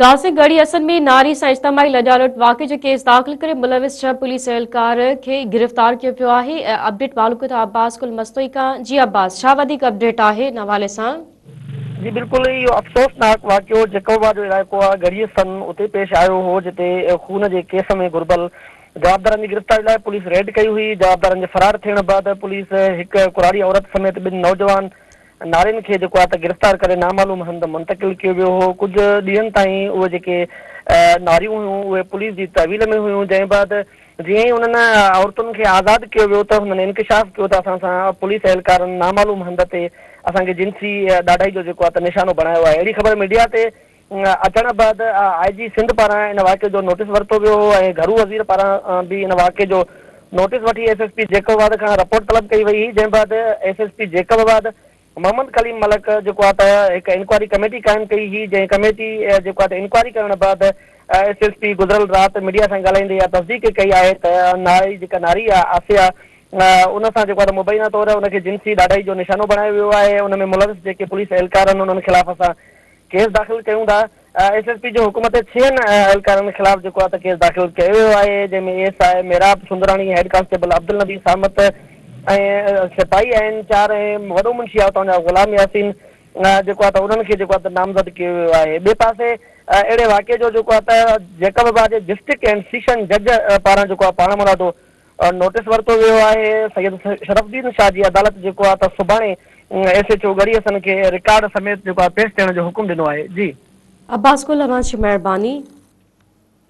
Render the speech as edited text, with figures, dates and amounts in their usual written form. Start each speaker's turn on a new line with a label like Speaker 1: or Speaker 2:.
Speaker 1: رازق ڳڙهي حسن ۾ ناري سان اجتماعي لڄالٽ واقعي جو ڪيس داخل ڪري ملوث ڇهه پوليس اهلڪار کي گرفتار ڪيو ويو آهي، اپڊيٽ معلوم ڪيو ٿا عباس گل مستوئي کان، جي عباس ڇا وڌيڪ اپڊيٽ آهي ان حوالي سان؟
Speaker 2: جي بلڪل اهو افسوسناڪ واقعو جيڪب آباد جو علائقو آهي ڳڙهي حسن اتي پيش آيو هو جتي خون جي ڪيس ۾ گهربل جوابدارن جي گرفتاري لاء پوليس ريڊ ڪئي هئي جوابدارن جي فرار ٿيڻ بعد پوليس هڪ ڪراڙي عورت سميت ٻن نوجوان نارين کي جيڪو آهي ته گرفتار ڪري نامعلوم هنڌ منتقل ڪيو ويو هو، ڪجهه ڏينهن تائين اهي جيڪي ناريون هيون اهي پوليس جي تحويل ۾ هيون، جنهن بعد جيئن ئي انهن عورتن کي آزاد ڪيو ويو ته هنن انڪشاف ڪيو ته اسان سان پوليس اهلڪارن نامعلوم هنڌ تي اسان کي جنسي ڏاڍائي جو جيڪو آهي ته نشانو بڻايو آهي، اهڙي خبر ميڊيا تي اچڻ بعد آء جي سنڌ پاران ان واقعي جو نوٽيس ورتو ويو هو ۽ گهرو وزير پاران به ان واقعي جو نوٽيس وٺي ايس ايس پي جيڪب آباد کان رپورٽ طلب ڪئي وئي هئي جنهن بعد S S P Jacobabad Muhammad Kaleem Malik جيڪو آهي ته هڪ انڪوائري ڪميٽي قائم ڪئي هئي جنهن ڪميٽي جيڪو آهي ته انڪوائري ڪرڻ بعد ايس ايس پي گذريل رات ميڊيا سان ڳالهائيندي اها تصديق ڪئي آهي ته ناري جيڪا ناري آهي آسيا ان سان جيڪو آهي ته مبينا طور ان کي جنسي ڏاڍائي جو نشانو بڻايو ويو آهي ان ۾ ملوث جيڪي پوليس اهلڪار آهن انهن خلاف اسان ڪيس داخل ڪيون ٿا، ايس ايس پي جي حڪم تي ڇهن اهلڪارن خلاف جيڪو آهي ته ڪيس داخل ڪيو ويو آهي، جنهن ۾ A S I Mehrab Sundrani, head constable Abdulnabi Samat ۽ سپاهي آهن چار ۽ وڏو منشي آهي اتان جا غلام ياسين جيڪو آهي ته انهن کي جيڪو آهي ته نامزد ڪيو ويو آهي. ٻئي پاسي اهڙي واقعي جو جيڪو آهي ته جيڪب آباد جي ڊسٽرڪٽ اينڊ سيشن جج پاران جيڪو آهي پاڻمرادو نوٽيس ورتو ويو آهي، سيد شرف الدين شاهه جي عدالت جيڪو آهي ته سڀاڻي ايس ايڇ او ڳڙهي حسن کي رڪارڊ سميت جيڪو آهي پيش ٿيڻ جو حڪم ڏنو آهي. جي.
Speaker 1: عباس گل اوهان جي مهرباني.